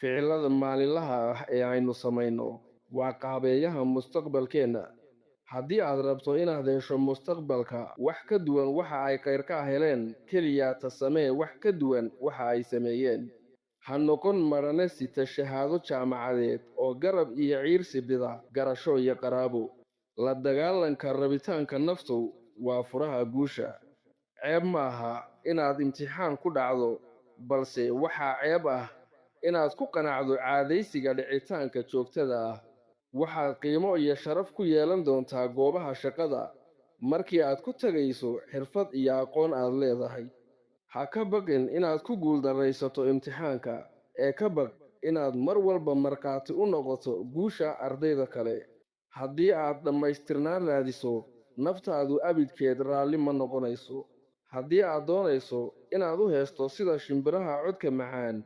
Ficillada maalinlaha ah ee aynu samayno waa qaabeeyaha mustaqbalkeenna. Haddii aad rabto inaad hesho mustaqbalka wax ka duwan waxa ay qayrkaa heleen, keliyaata samee wax ka duwan waxa ay sameeyeen. Ha noqon madhane sita shahaado jaamacadeed oo garab iyo ciirsi bida garasho iyo qaraabo. La dagaallanka rabitaanka naftu waa furaha guusha. Ceeb maaha inaad imtixaan ku dhacdo, balse waxaa ceeb ah inaad ku qanacdo caadaysiga dhicitaanka joogtada ah. Waxaad qiimo iyo sharaf ku yeelan doontaa goobaha shaqada markii aad ku tagayso xirfad iyo aqoon aad leedahay. Ha ka baqin inaad ku guuldarraysato imtixaanka, ee ka baq inaad mar walba markhaati u noqoto guusha ardayda kale. Haddii aad dhammaystirnaan raadiso, naftaadu abidkeed raalli ma noqonayso. Haddii aad doonayso inaad u heesto sida shimbiraha codka macaan,